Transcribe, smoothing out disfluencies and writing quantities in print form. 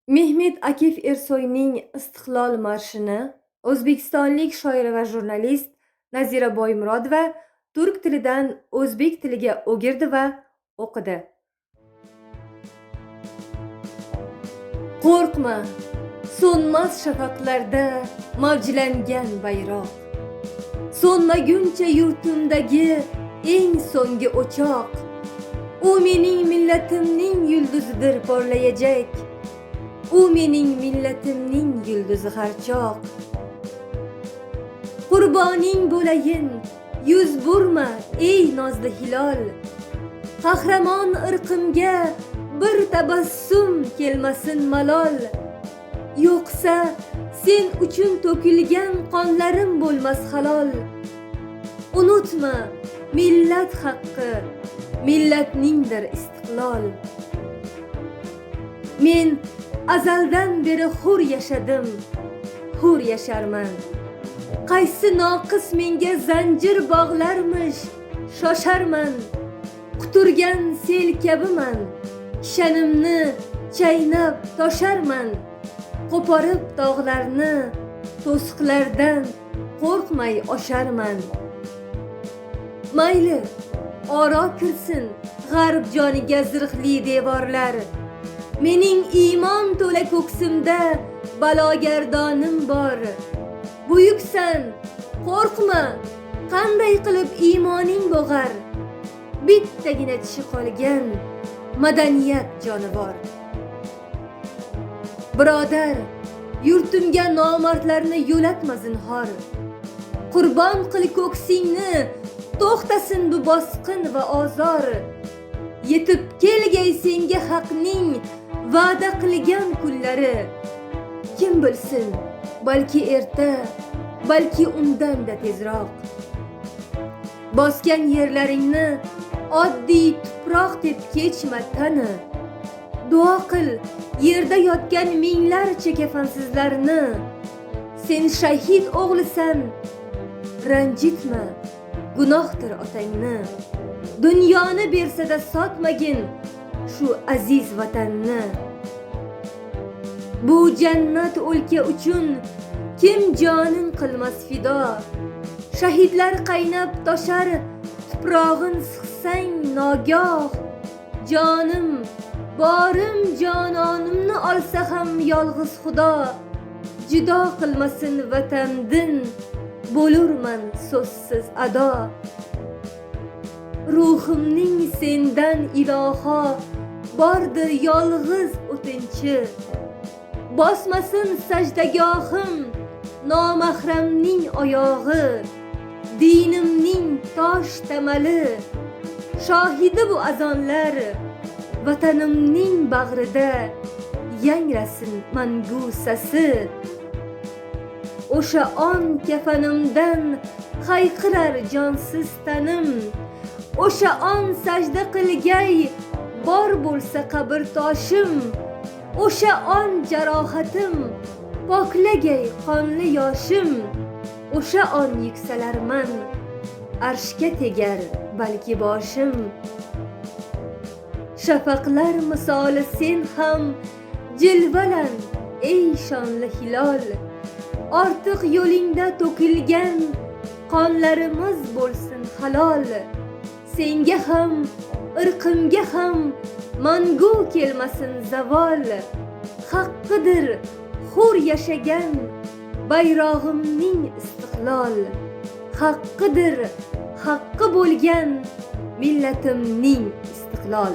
Mehmet Akif Ersoyning "Istiqlol marshini" o'zbekistonlik shoira va jurnalist Nazira Boymurodova turk tilidan o'zbek tiliga o'girdi va o'qidi. Qo'rqma, so'nmas shafaqlarda mavjlangan bayroq. So'nmaguncha yurtimdagi eng so'nggi o'choq. U mening millatimning yulduzidir porlayajak. U mening millatimning yulduzi har choq. Qurboning bo'layin, yuz burma, ey nozli hilol. Qahramon irqimga bir tabassum kelmasin malol. Yo'qsa sen uchun to'kilgan qonlarim bo'lmas halol. Unutma, millat haqqi, millatningdir istiqlol. Men azaldan beri hur yashadim, hur yasharman. Qaysi noqis menga zanjir bog'larmish, shosharman. Quturgan sel kabiman, kishanimni chaynab tosharman. Qo'porib tog'larni, to'siqlardan qo'rqmay osharman. Mayli, oro kirsin g'arb joniga zirhli devorlar. Mening iymon to'la ko'ksimda balogardonim bor. Buyuksan, qo'rqma, qanday qilib iymoning bo'g'ar? Bittagina tishi qolgan madaniyat jonivor. Birodar, yurtimga nomardlarni yo'latma zinhor. Qurbon qil ko'ksingni, to'xtasin bu bosqin va ozor. Yetib kelgay senga haqning va'da qilgan kunlari. Kim bilsin, balki erta, balki undan-da tezroq. Bosgan yerlaringni oddiy tuproq deb kechma tani. Duo qil yerda yotgan minglarcha kafansizlarni. Sen shahid o'g'lisan, ranjitma, gunohdir otangni. Dunyoni bersa-da sotmagin shu aziz vatanni. Bu jannat o'lka uchun kim jonin qilmas fido? Shahidlar qaynab toshar, tuprog'in siqsang nogoh. Jonim, borim jononimni olsa ham yolg'iz Xudo. Judo qilmasin vatandin, bo'lurman so'zsiz ado. Ruhimning sendan iloho bordir yolg'iz o'tinchi. Bosmasin sajdagohim nomahramning oyog'i. Dinimning tosh tamali, shohidi bu azonlar. Vatanimning bag'rida yangrasin mangu sasi. O'sha on kafanimdan hayqirar jonsiz tanim. O'sha on sajda qilgay bor bo'lsa qabr toshim. O'sha on jarohatim poklagay qonli yoshim. O'sha on yuksalarman, arshga tegar balki boshim. Shafaqlar misoli sen ham jilvalan, ey shonli hilol. Ortiq yo'lingda to'kilgan qonlarimiz bo'lsin halol. Senga ham, irqimga ham mangu kelmasin zavol. Haqqidir hur yashagan bayrog'imning istiqlol. Haqqidir haqqi bo'lgan millatimning istiqlol.